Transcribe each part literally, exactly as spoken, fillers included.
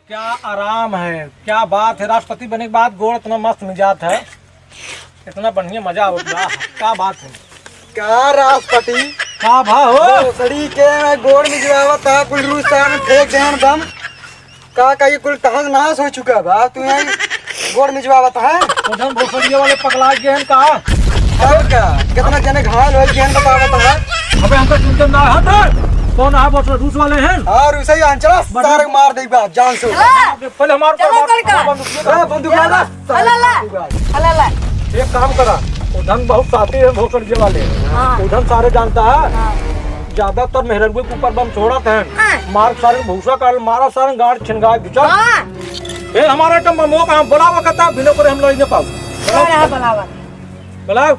क्या आराम है, क्या बात है। राष्ट्रपति बने के बाद गोड़ इतना मस्त मिजाज है, इतना बढ़िया मजा आवत बा। क्या बात है? का राष्ट्रपति? का भा हो? भोसड़ी के गोड़ मिजवावत है, कुल रूस सार में फेंक देहन बम। का, का ये कुल तहस नहस हो चुका बा? तू यहाँ गोड़ मिजवावत है? उधर भोसड़िया वाले पगला गए हैं का? तब का? कितना जने घायल हो गए हैं, बतावत है? अबे हमका चिंता ना है तो। कौन है भोसड़ी? रूस वाले हैं? हाँ, रूस ही हैं, चला, बट सारे मार दे बा, जान से। चला। पहले हमारे चलो ऊपर लड़का। हमारे बंदूक दे। ए, बंदूक ला, ला। अला, ला। अला, ला। एक काम करा, उधन बहुत साथी है भोसड़िया वाले। हाँ। उधन सारे जानता है। हाँ। ज्यादातर मेहररुए के ऊपर बम छोड़त हैं। हाँ। मार सारे भूसा काल, मारा सारे गांड छिनगाए बिचार। हाँ। ए, हमारा आइटम बम हो कहाँ? बुलावा कता, बिना करे हम लड़ी न पाऊ। कौन है बुलावा? बुलाओ।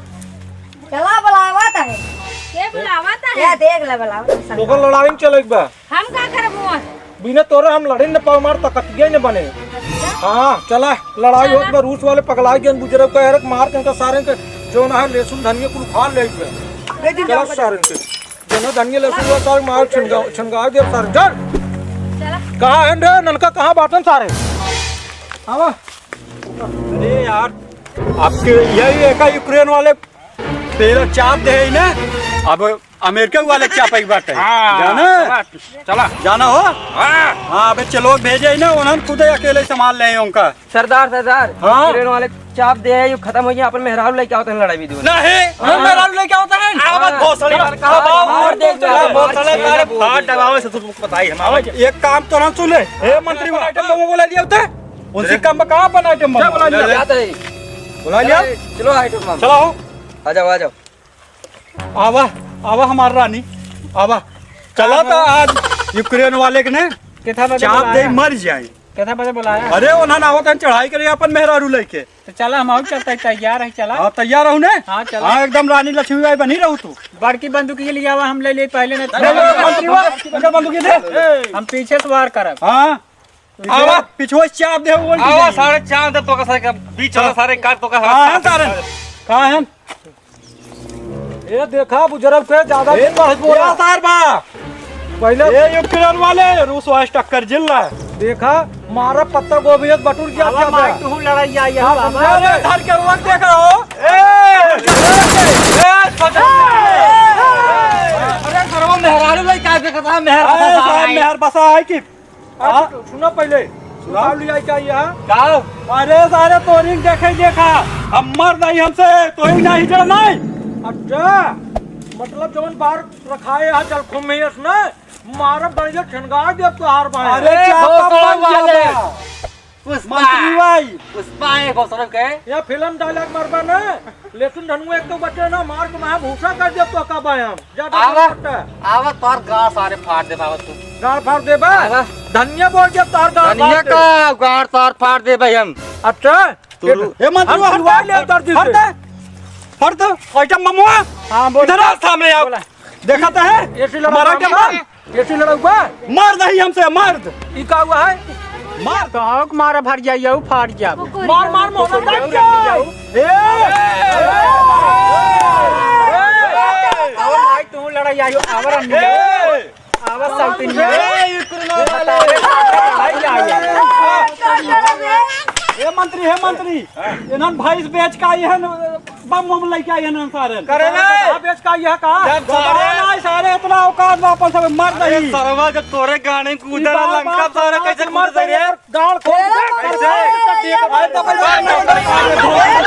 चला बुलावा तहे। के बुलावा तहे? या देख ले बुलावा तहे। ओकर लड़ाई में चले बा। हम का करब हुआ? बिना तोरे हम लड़े न पाओ, मार तकतिया न बने। हाँ, चला, लड़ाई होत बा, रूस वाले पगला गए, बुजरब का हरक मार के इनका सारे के जो ना है, लहसुन धनिया कुल खा ले बे। ले दिन चला जाओ। सारे के। जो ना धनिया लहसुन वाला सारे मार छिनगा, छिनगा दे सारे। चल। चला। कहाँ है रे, ननका कहाँ बाटन सारे? आवा। अरे यार, आपके यही एका यूक्रेन वाले तेरा चाप दे ही ना। अब अमेरिका वाले चाप एक बात है। हाँ, जाना? चला, चला। जाना हो? हाँ। हाँ, अबे चलो भेजे ही ना, उन्होंने खुद ही अकेले संभाल ले उनका। सरदार, सरदार, हाँ? यूक्रेन वाले चाप दे है, ये खत्म हो गया, अपन मेहरारू लेके आओ, तन लड़ाई भी दूँ। नहीं, हाँ। मेहरारू लेके आओ, तन। हाँ। बहुत सारी बार कहा, हाँ, बाबू। और देख, चला, बहुत सारे, अरे, फाट दबावे से तुमको पता ही है, हम एक काम तो ना सुने। ए, मंत्री, आइटम बम बुला लिया होता है? उनसे कम में कहाँ अपन आइटम बम? क्या बुला लिया? क्या था ये? बुला लिया? अरे, चलो आइटम बम। चला हो। आ जाओ, आ जाओ। आवा, आवा हमार रानी, आवा। चला तो आज यूक्रेन वाले के ने केथा बजे चाप दे बुलाया? मर जाए। केथा बजे बुलाया? अरे, उन्होंने आवत हैं चढ़ाई करे अपन मेहरारू लेके। तो चला, हम आऊ चलता है, तैयार है, चला। हाँ, तैयार रहू ने? हाँ, चला। हाँ, एकदम रानी लक्ष्मीबाई बनी रहू तू। बड़की बंदूक ये लियावा, हम ले ले पहले ना। ले, ले, मंत्री बा, उनका बंदूक ये दे। हम पीछे से वार करब। हाँ। आवा, पिछुआ से चाप दे, वो आवा, सारे चाप दे, तो का सारे का बीच वाला सारे काट, तो का हाँ, हाँ, सारे। कहाँ है? ए, देखा, बुजुर्ग के ज्यादा ए, दिन बढ़ बोला। सार बा। पहले ए, यूक्रेन वाले, रूस वाइस टक्कर जिल्ला। देखा, मारा पत्ता गोभी एक बटुर गया आवा, क्या मार बा? तू लड़ाई आई है, हाँ, बाबा। अरे, धर के रुआ देख रहा हो। ए, ए, ए, अरे, सरवा मेहरारू भाई का देखता है, मेहर अरे, बसा साहब, आई। मेहर बसा है कि हाँ? सुनो पहले। सुनाओ। सुनाओ लिया क्या ये, हाँ? का? अरे सारे तोरी देखे देखा, हम मर नहीं हमसे, तो ही नहीं जड़ नहीं। अच्छा, मतलब जवन बाहर रखाए है जलखुम में इसने, मारब बढ़िया छिनगार दे तो हार पाए। अरे ए, चापा भोसड़ा बन वाले। जाता। पुष्पा। मंत्री भाई। पुष्पा है भोसड़ा के। या फिल्म डायलॉग मारबा ना। लेकिन धनुआ एक तो बचे ना, मार के वहाँ भूसा कर दे तो का बायाम। ज्यादा आवा, मत करता। आवा, तोर गाड़ सारे फाड़ दे बाबा तू। गाड़ फाड़ दे बा? आवा। धनिया बोल के तोर गाड़ धनिया फाड़ दे। का गाड़ तोर फाड़ दे भाई हम। अच्छा? तू ये रू- ए, मंत्री हम हट, सुनवा ले दर्द से। हट दे। हट दे। आइटम ममुआ। हाँ, बोल। इधर आ, सामने आओ। बोला। देखा तो है? ऐसे लड़ा हमारा क्या मार? मार? ऐसे लड़ौबा? मर्द ही हमसे, मर्द। ई का हुआ है? मार। तो हक मारा भर जाइए, ऊ फाड़ जाब। मार, मार, मोहन कुकुर भाई। जाऊ, जाऊ। ए! ए! ए! और भाई, तू लड़ाई आई, आवर अंदर। ए! Our South India. ए, इतना बता दे, लड़ाई आई है। ए मंत्री, हे मंत्री, इन्हन भैंस बेच के आई है, बम बम लेके आई है ना सारे। करे ना। हाँ, बेच के आई है का? जब सारे ना, सारे इतना औकात बा, अपन सब मर अरे रही। सरवा के तोरे गाने कूदे ई बात, लंका बात, सारे बात, कैसे मर कूदे रे? रही। गाड़ खोल दे। कैसे? अरे तो भाई,